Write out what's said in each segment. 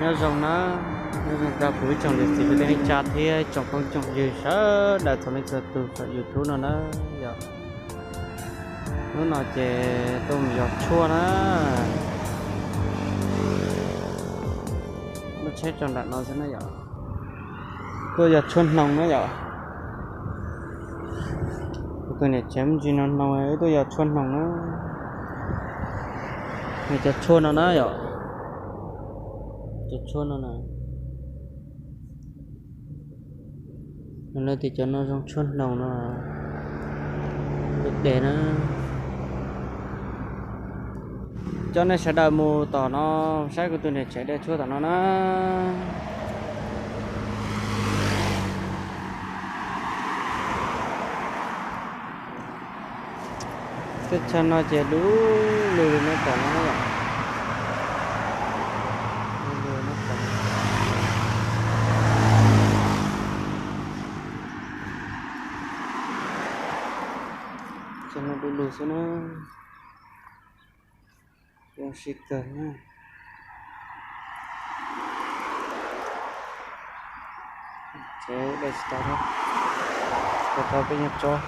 Nyob zoo na, nyob zoo rau kuv ib tsoom niam txiv kwv tij neej tsa thiab ib tsoom phooj tsoom ywg sawv daws txhua leej txhua tus saum YouTube no na yom. Hnub no ces tuaj mus yos tshuaj na, lub tsheb tso nram no xwb na yom. Tuaj yos tshuaj hnoos na yom. Kuv tus niam tsev me ntsis no hnoos wb tuaj yos tshuaj hnoos na. Nws cov tshuaj no na yom, cov tshuaj no na. Lawv tias cov no zoo tshuaj hnoos no, lub des na. Coj nej sawv daws mus tom no saib kuv tus niam tsev de tshuaj tom no na. Teb chaws no ces du lug li no tom no. Teb chaws no du lug xwb na. Zoo sib kawg na. Tsev dai tsis tau thiab. Tau tau peb nyuag tsob.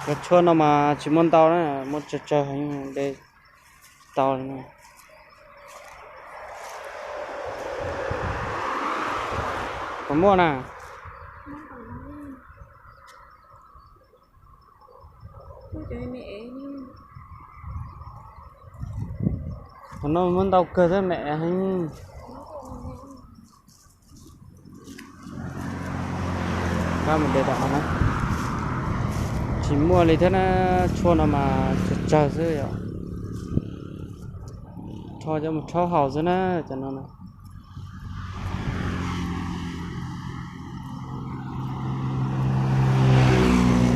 Cov tshuaj no mas tsis muaj ntau na, muaj tsawg tsawg heev de tsis tau li na. Puas muaj na? Qhov no muab ntau kawg xwb me es heev. Kab mus de tom no na. Tsis muaj li thiab na, tshuaj no mas tsawg tsawg xwb yom. Rho coj mus rhaub haus xwb na cov no na.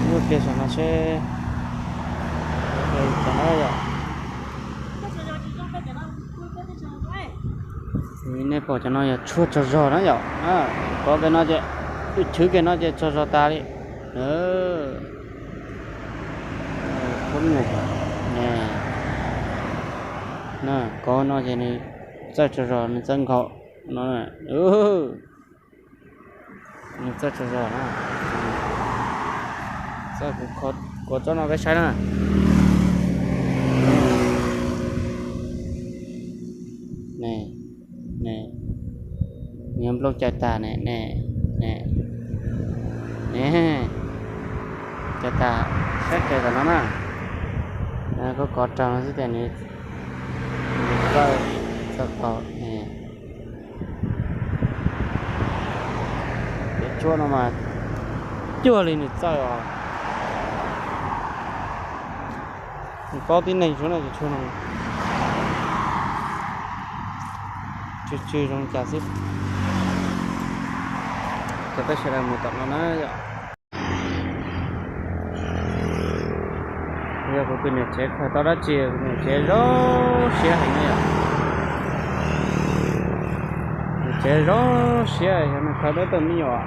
Muaj kiag saum no seb cov no yom. Nej pom cov no yog tshuaj tsaug zog na yom. Kov pem no ces, wb chwv kiag no ces tsaug zog tas li. Kov no ces nws txawj tsaug zog, nws txawj nkhaus no. Nws txawj tsaug zog na. Txawj, kuv kov tsob no peb saib na. Ne, ne, nws nplooj cawv tag ne, ne, ne, ne, cawv tag, saib kiag tom no na. Koj kov raug no xwb tias nws txawj, txawj kov. Cov tshuaj no mas cuag li nws txawj os. Nws paub tib neeg suav no cov tshuaj no. Tsw tsw zoo cas xwb. Cov peb sawv daws mus tom no na yom. Yog kuv tus niam tsev khaws tau dab tsi, kuv niam tsev zoo siab heev na yom. Niam tsev zoo siab yog nws khaws tau tus me nyuam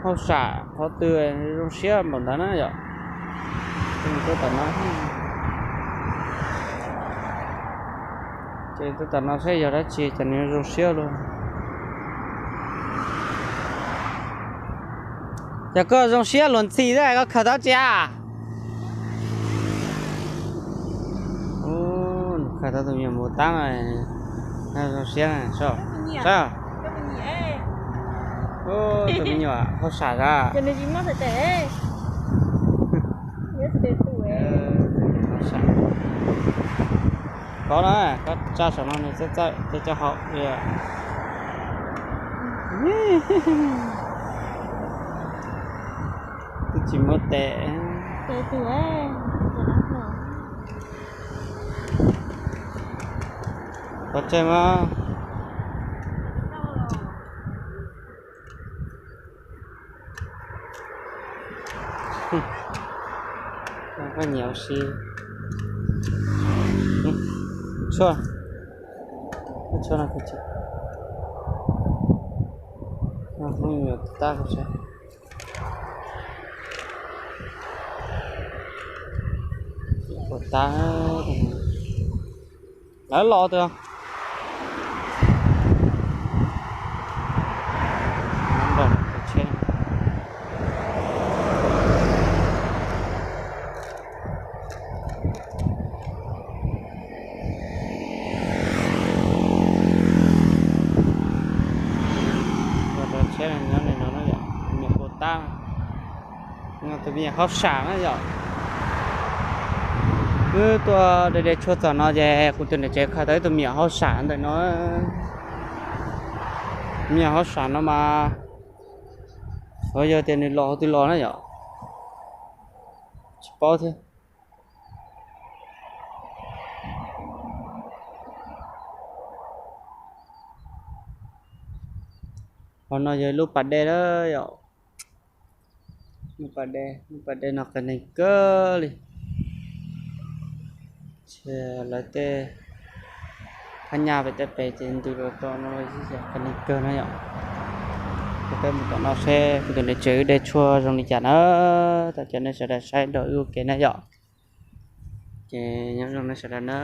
hauj sam qhov twg zoo siab npaum ntawd na yom. Ces tuaj tom no, ces tuaj tom no saib yog dab tsi ces nws zoo siab luaj. Yog koj zoo siab luag ntxhi thiab koj khaws tau dab tsi a? Nws khaws tau tus me nyuam mus tab, zoo siab na. Saib, tus me nyuam hauj sam a. Kov na, koj tsa saum no nws txawj txawj coj haus li. Twb tsis muab tes. Pov tseg mas. Koj nyiam ua si. Tshuaj, tshuaj no kuv tsis, hnub yuav tab kuv saib. Ua tab, lawv los twg? Tus me nyuam hauj sam na yom. Wb tuaj de de tshuaj txog no ces kuv tus niam tsev khaws tau ib tug me nyuam hauj sam ntawm no. Me nyuam hauj sam no mas, xyov yog tias nws los hauv twg los na yom, tsis paub thiab. Hauv no yog lub pas dej na yom. Lub pas dej, lub pas dej no qias neeg kawg li. Lawv tej phab nyaj pem tej pem ces ntws los rau no, qias neeg kawg na yom. Peb mus tom no seb kuv tus niam tsev wb de tshuaj zoo li cas na. Thov caw nej sawv daws saib nrog wb ua ke na yom. Ces nyob zoo nej sawv daws na.